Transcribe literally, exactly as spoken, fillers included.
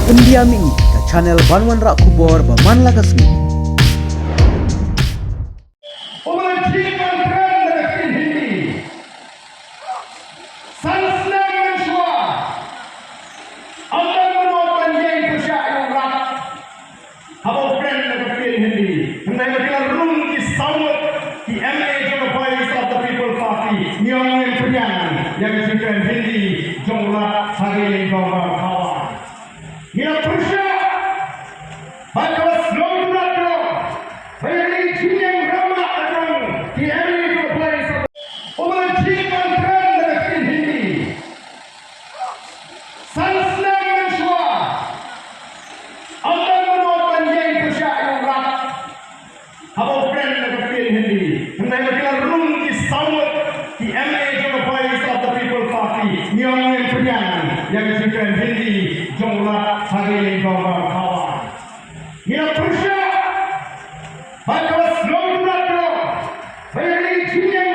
Pyndiam ïa ngi ka channel ban wanrah khubor ba man la ka sngi. Uba la jied ban kren da ka ktien Hindi. San snem mynshuwa. Ym don mano ban ïeng pyrshah ïa u rat. Haba u kren da ka ktien Hindi. Hynrei ba ki la rung ki saw ngut ki M L A jong ka Voice of the People Party. Ngi ong ngim pdiang ïa ka jingkren Hindi jong u rat ha ka ïing dorbar Howrah. Ngi la pyrshah ba ka la sngewtynnat ïa ka, ba ïa ka jingïeng rangbah ka jong ki M L A jong ka Voice of the People Party. Uba la jied ban kren da ka ktien Hindi. San snem mynshuwa. Ym don mano ban ïeng pyrshah ïa u rat. Haba u kren da ka ktien Hindi. Hynrei ba ki la rung ki saw ngut ki M L A jong ka Voice of the People Party. Ngi ong ngim pdiang ïa ka jingkren Hindi jong u rat ha ka ïing dorbar Howrah. Ngi la pyrshah ba ka la sngewtynnat ïa ka, ba ïa ka jingïeng